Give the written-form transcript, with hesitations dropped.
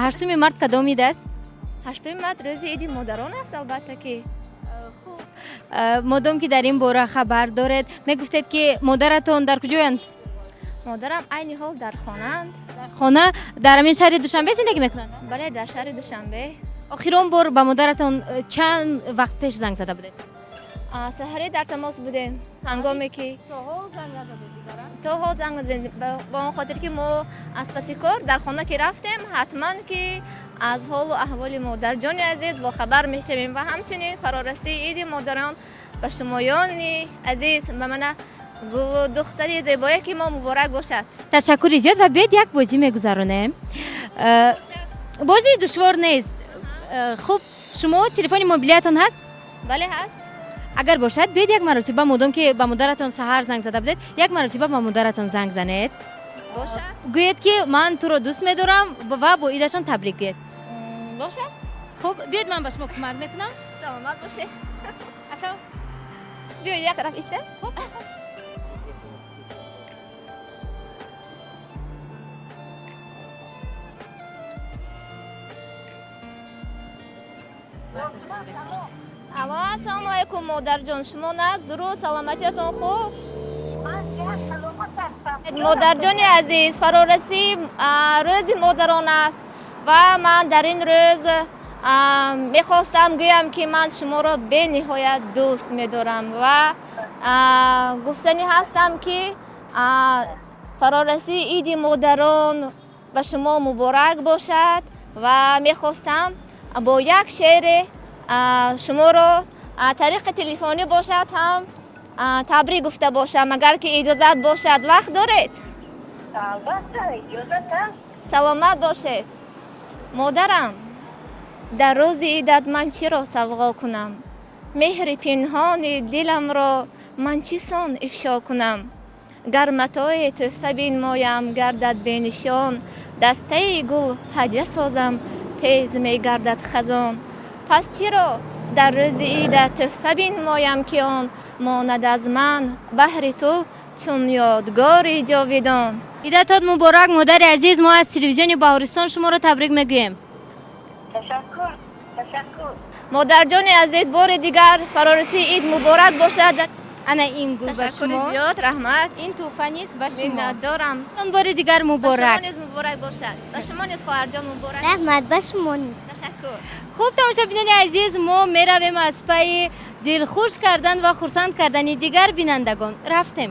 8 март кадом ид аст? 8 март рӯзи иди модарон аст, албатта ки. Хуб, модом ки дар ин бора хабар доред, мегуфтед, ки модаратон дар куҷоянд? Модарам айни ҳол дар хонаанд. Дар хона, дар ҳамин шаҳри Душанбе зиндагӣ мекунанд? Бале, дар шаҳри Душанбе. Охирон бор ба модаратон чанд вақт пеш занг зада будед? Саҳарӣ дар тамос будем, ҳангоме ки То ҳол занг назадед дигара? То ҳол занг назадем, ба он хотир ки мо аз паси кор дар хона ки рафтем, ҳатман ки аз ҳолу аҳволи модарҷони азиз бохабар мешавем. Ва ҳамчунин фарорасии иди модарон ба шумоёни азиз, ба мана гулу духтари зебое ки мо, муборак бошад. Ташаккури зиёд, ва биёед, як бозӣ мегузаронем. Бозии душвор нест. Хуб, шумо телефони мобилиятон ҳаст? Бале, ҳаст. Агар бошад, биёед, як маротиба, модом ки ба модаратон саҳар занг зада будед, як маротиба ба модаратон занг занед. Бошад. Гӯед, ки ман туро дӯст медорам, ва бо идашон табрик гӯед. Бошад. Хуб, биёед, ман ба шумо кӯмак мекунам. Саломат бошед. Асал. Биёед, як тараф истем. Хуб. Алло, ассалому алайкум, модарҷон, шумо нағз, дуруст, саломатиятон хуб? Модарҷони азиз, фарорасӣ рӯзи модарон аст ва ман дар ин рӯз мехостам гӯям, ки ман шуморо бениҳоят дӯст медорам ва гуфтанӣ ҳастам, ки фарорасии иди модарон ба шумо муборак бошад ва мехостам бо як шеъре шуморо тариқи телефонӣ бошад ҳам табрик гуфта бошам, агар ки иҷозат бошад. Вақт доред? Албатта, иҷозат ҳаст. Саломат бошед. Модарам, дар рӯзи идат ман чиро савғо кунам? Меҳри пинҳони диламро ман чӣ сон ифшо кунам? Гар матои тӯҳфа бинмоям, гардад бенишон, дастаи гул ҳадя созам, тез мегардад хазон. Пас чиро дар рӯзи идат тӯҳфа бинмоям, ки он монад аз ман баҳри ту чун ёдгори ҷовидон? Идатон муборак, модари азиз, мо аз телевизиони Баҳористон шуморо табрик мегӯем. Ташаккур, ташаккур. Модарҷони азиз, бори дигар фарорасии ид муборак бошад. Ана ин гул ба Ташаккури шумо. зиёд, раҳмат. Ин тӯҳфа низ ба шумо. Миннатдорам. Он бори дигар Ба шумо муборак. низ муборак бошад, ба шумо низ, хоҳарҷон, муборак. Раҳмат, ба шумо низ. Ташаккур. Хуб, тамошобинони азиз, мо меравем аз пайи дилхуш кардан ва хурсанд кардани дигар бинандагон. Рафтем.